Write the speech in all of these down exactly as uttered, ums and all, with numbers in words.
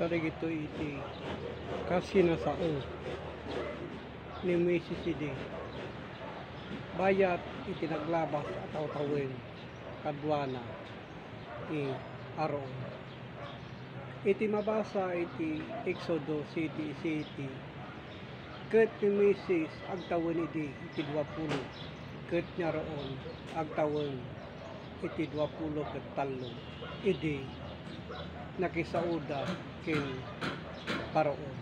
Kadagitoy iti kas sinasao ni Moises idi bayat iti naglabas a tawtawen kaduana ni Aaron. Iti mabasa iti Exodo siete siete, ket ni Moises agtawen idi iti duapulo, ket ni Aaron agtawen iti duapulo ket tallo idi nakisaoda ken Faraon.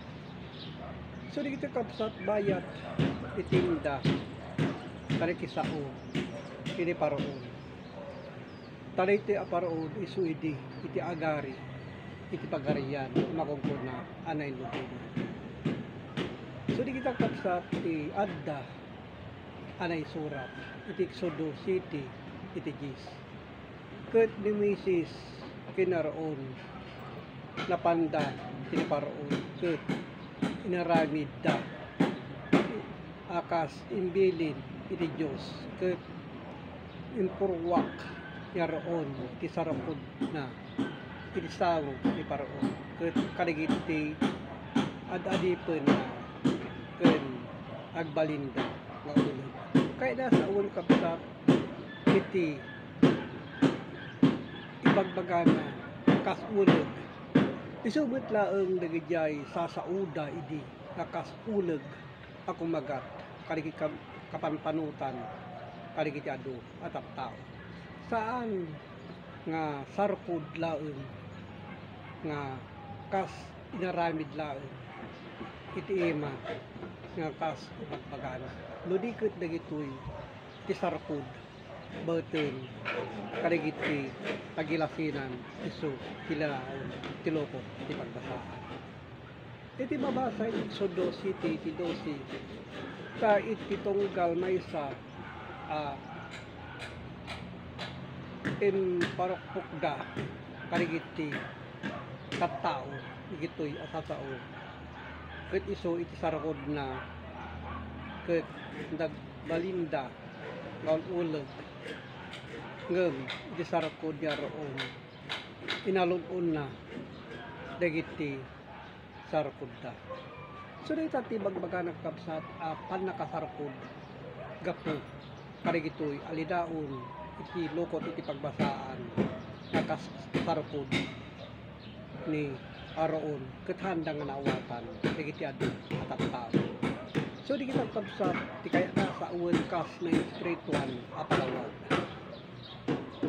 So, dagiti kabsat, bayat iti inda nga nakisao ken ni Faraon. Ta daytoy a Faraon isu idi iti agari iti pagarian a makunkuna a nainlutona. So, dagiti kabsat, ti adda a naisurat iti Exodo siete iti dies. Ket ni Moises ken Aaron, napanda ken ni Faraon ket inaramidda a kas imbilin iti Dios, ket impurruak ni Aaron ti sarukodna iti sangog ni Faraon ket kadagiti ad-adipenna ken agbalinda nga uleg. Kayatna a sawen, kabsat, iti ibagbagana kas uleg. Isu met laeng dagidiay sasaoda idi nga kas uleg a kumagat kadagiti kam-, kapanpanotan kadagiti adu a tattao. Saan nga sarkod laeng nga kas inaramid laeng iti ima nga kas ibagbagana. No di ket dagitoy ti sarkod, baeten kadagiti agilasinan isu ti laeng ti lukot ti pagbasaan. Iti mabasa iti Exodo siete iti dose, ta iti tunggal maysa a imparukpokda kadagiti tattao dagitoy a sasao, ket isu iti sarukodna ket nagbalinda nga ul-uleg, ngem iti sarukod ni Aaron, inalun-onna dagiti sarukodda. So, dayta ti ibagbagana, kabsat, a pannakasarkod gapu kadagitoy a lidaon iti lukot iti pagbasaan nga kas sarkod ni Aaron ket haanda nga naawatan dagiti adu a tattao. So, dagita, kabsat, ti kayatna a sawen kas naespirituan a palawag.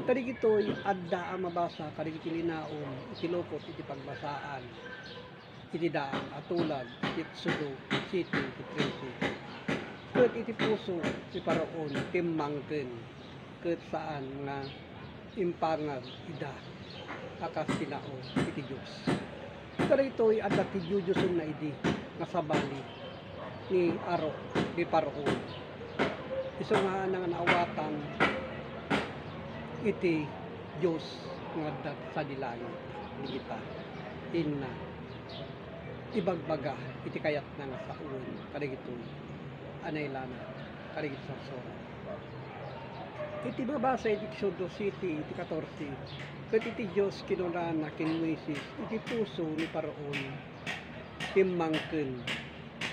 Kadagitoy adda a mabasa kadagiti linaon iti lukot iti pagbasaan iti daan a tulag iti Exodo siete iti trese. Ket iti puso ni Faraon timmangken, ket saan nga impangag ida a kas tinao iti Dios. Kadaytoy adda ti diodiosenna idi nga sabali ni Aro-, ni Faraon. Isu nga haanda nga naawatan iti Dios nga adda sadi langit, dagita inna ibagbaga iti kayatna nga sawen kadagitoy a nailanad kadagiti sarsurat. Iti mabasa iti Exodo siete iti katorse, ket iti Dios kinunana ken Moises iti puso ni Faraon, timmangken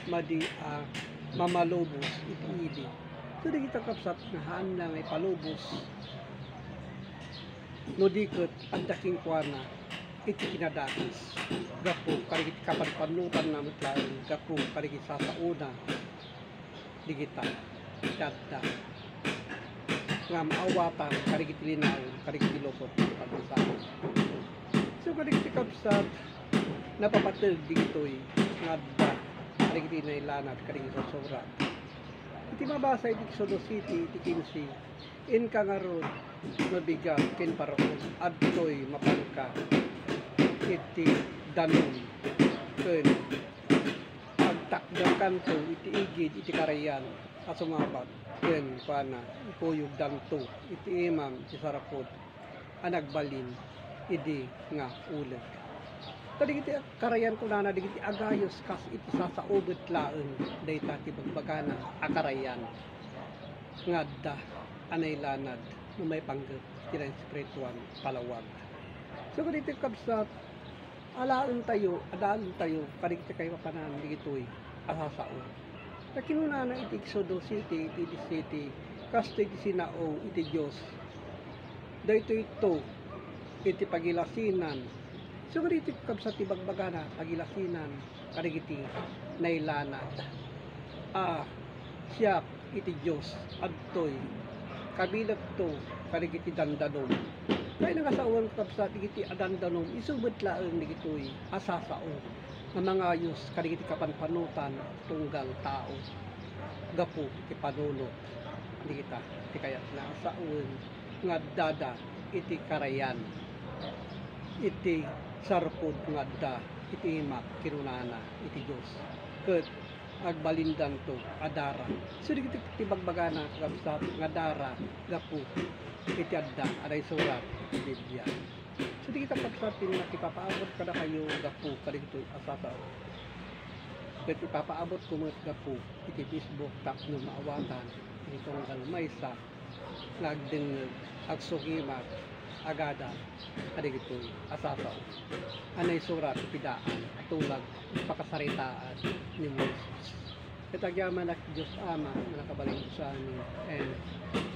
madi a mamalubos iti ili. So, dagita, kabsat, nga haanda nga ipalubos no di ket adda kenkuana iti kinadakes gapu kadagiti kapanpanotanna met laeng gapu kadagiti sasaona dagita ti adda nga maawatan kadagiti linaon kadagiti lukot ti pagbasaan. So, kadagiti kabsat, napapateg dagitoy nga adda kadagiti nailanad kadagiti sarsurat. Iti mabasa iti Exodo siete iti kinse, inka ngarud mabigat ken Faraon, adtoy mapanka iti danum ken agtakderkanto iti igid iti karayan a sumabak ken kuana, ikuyogdanto iti imam ti sarakod a nagbalin idi nga uleg. Kadagiti karayan, kunana, dagiti agayos kas iti sasaubet laeng dayta ti bagbagana a karayan nga adda a nailanad no maipanggep ti naespirituan palawag. So, kadagiti kabsat, Alaentayo, adaentayo kadagiti kaipapanan dagitoy a sasao. Ta kinunana iti Exodo siete, iti disisiete, kastoy ti sinao iti Dios. Daytoyto iti pagilasinan. So, kadagiti kabsat ti bagbagana, pagilasinan kadagiti nailanad. A, siak iti Dios, adtoy, kabilekto kadagiti dandanom. Kayatna nga saoen, kakabsat, dagiti a dandanom, isu met laeng dagitoy a sasao nga mangayos kadagiti kapanpanotan tunggal tao gapu iti panunot dagita. Ti kayatna a saoen nga addada iti karayan, iti sarpod nga adda iti imak, kinunana iti Dios, ket agbalindanto a dara. So, dagiti ti bagbagana, kakabsat, nga dara gapu iti adda a naisurat iti Biblia. So, dagita, kakabsat, ti nakipapaabot kadakayo gapu kadagitoy a sasao. Ket ipapaabotko met gapu iti Facebook tapno maawatan iti tunggal maysa nga agdengngeg, agsugimak, agada kadagitoy a sasao a naisurat iti daan a tulag iti pakasaritaan ni Moises. Ket agyamanak, Dios Ama, nga nakabalin-usamin. Amen.